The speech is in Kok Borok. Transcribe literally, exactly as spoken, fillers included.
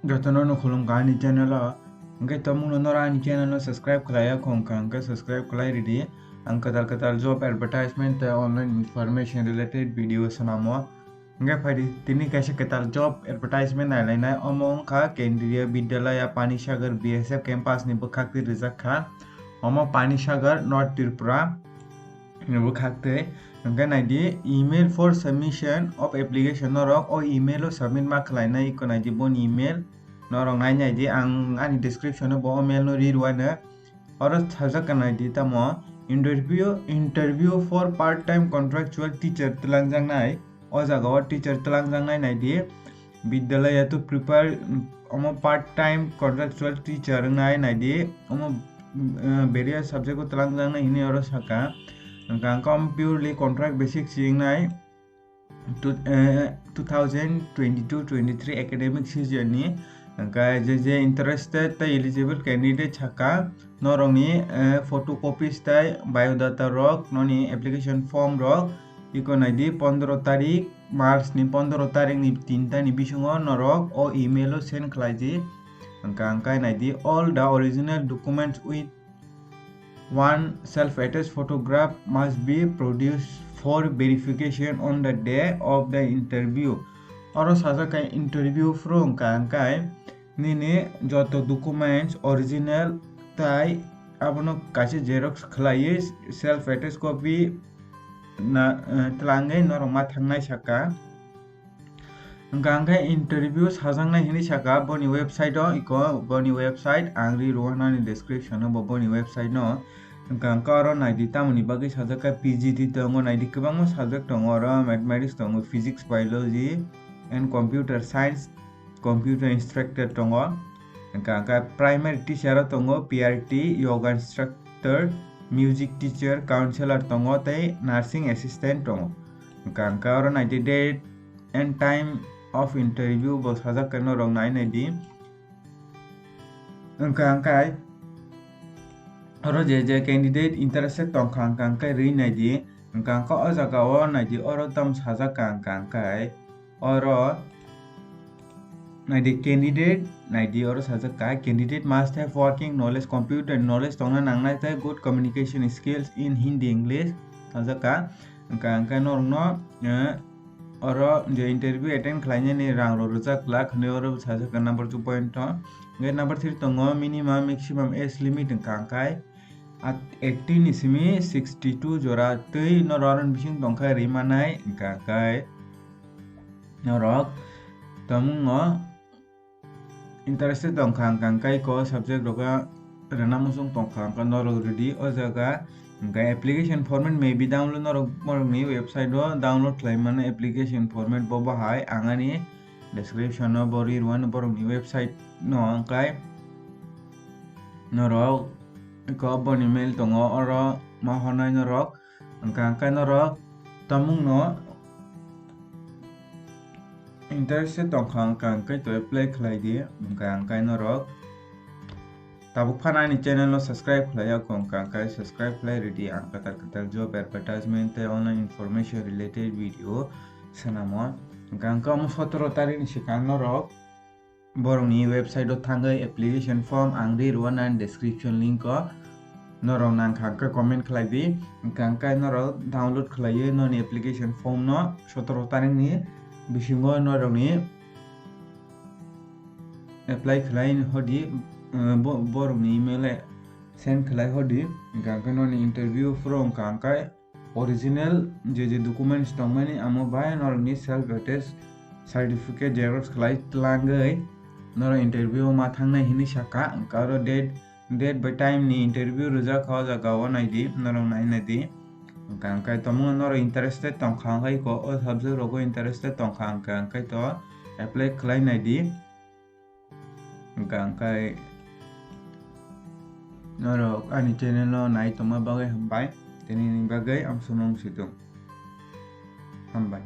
Jotono no khulumkha ani channel o. Hwnkhe tomungno noro ani channel no subscribe khlaiya khongkha, hwnkhe subscribe khlai ridi. Ang kwtal kwtal job advertisement tei online information related video swnamo. Hwnkhe phaidi tini kaisa kwtal job advertisement nailainai. Omo wngkha Kendriya Vidyalaya Panisagar B S F campus ni bwkhak twi rijak kha. Omo Panisagar, North Tripura ni bwkhak twi. Hwnkhe naidi, email for submission of application, norok o email o submit ma khlainai, iko naidi boni email. Norok nai naidi, ang ani description o bo o mail no ri rwano. Oro sajak ka naidi tamo, interview, interview for part time contractual teacher twlangjaknai. O jaga o teacher twlangjaknai naidi, Vidyalaya to prepare, mm, omo part time contractual teacher wngnai naidi, omo, mm, eh, various subject o twlangjaknai hinwi oro saka. Hwnkha hwnkhe omo purely contract basis si wngnai two, eh, two thousand twenty-two twenty-three academic season ni. Hwnkha je je interested tei eligible candidate saka, norokni, eh, photocopies tei biodata rok, noni application form rok, iko naidi pondro tarik, March ni pondro tarik ni tinta ni bisingo norok o email o send khlai di. Hwnkha hwnkhe naidi, all the original documents with one self-attached photograph must be produced for verification on the day of the interview. Oro sajak kha interview phuru hwnkha hwnkhe nini joto documents original tai abono kaisa xerox khlaiwi self-attached copy na, eh, twlangwi norok ma thangnai saka. Hwnkha hwnkhe interview sajaknai hinwi saka boni website o, iko boni website ang ri rwano ani description o bo boni website no. Hwnkha hwnkhe oro naidi tamoni bagwi sajak kha P G T tongo, naidi kwbangma subject tongo oro, mathematics tongo, physics, biology and computer science, computer instructor tongo. Hwnkha hwnkhe primary teacher o tongo, P R T, yoga instructor, music teacher, counselor tongo tei nursing assistant tongo. Hwnkha hwnkhe oro naidi date and time of interview bo sajak khe norok nai naidi. Hwnkha hwnkhe oro je je candidate interested tongkha hwnkha hwnkhe ri naidi. Hwnkha hwnkhe o jaga o naidi oro tamo sajak kha hwnkha hwnkhe oro naidi candidate, naidi oro sajak kha, candidate must have working knowledge, computer knowledge tongna nangnai tei good communication skills in Hindi, English sajak kha. Hwnkha hwnkhe norokno, eh, oro je interview attend khlainani rang rok rwjak glak hinwi oro sajak kha number two point o. Hwnkhe number three tongo minimum maximum age limit hwnkha hwnkhe at eighteen ni simi sixty two jora twi norok aro bising tongkha ri manai, hwnkha hwnkhe norok tongmung no interested tongkha hwnkha hwnkhe ko subject rogo rwna muchung tongkha hwnkhe norok rwdi o jaga. Hwnkhe application format may be download, norok borokni website o download khlai mano application format bo bahai ang ani description o bo ri rwano borokni website no, hwnkhe norok ko boni mail tongo oro ma honai norok. Hwnkha hwnkhe norok tongmung no interested tongkha hwnkha hwnkhe to apply khlai di. Hwnkha hwnkhe norok tabuk phano ani channel no subscribe khlai ya khong hwnkha hwnkhe subscribe khlai ridi, ang kwtal kwtal job advertisement tei online information related video swnamo. Hwnkha hwnkhe omo sotoro tarik ni swkang norok borokni website o thangwi application form ang ri rwano ani description link o. Norok nangkha hwnkhe comment khlai di, hwnkha hwnkhe norok download khlaiwi noni application form no sotoro tarik ni bisingo norokni apply khlai hodi, eh, bo-, borokni email send khlai hodi, hwnkha hwnkhe noni interview phuru hwnkha hwnkhe original je je documents tongmani amo bai norokni self attest certificate xerox khlai tlangwi norok interview o ma thangnai hinwi sakha. Hwnkhe oro date, date bai time ni interview rwjak kha o jaga o naidi, norok nai naidi. Hwnkha hwnkhe tongmung norok interested tongkha hwnkhe ko o subject rogo interested tongkha hwnkha hwnkhe to apply khlai naidi. Hwnkha hwnkhe norok ani channel o nai tongma bagwi hambai, tini ni bagwi amsomong situng hambai.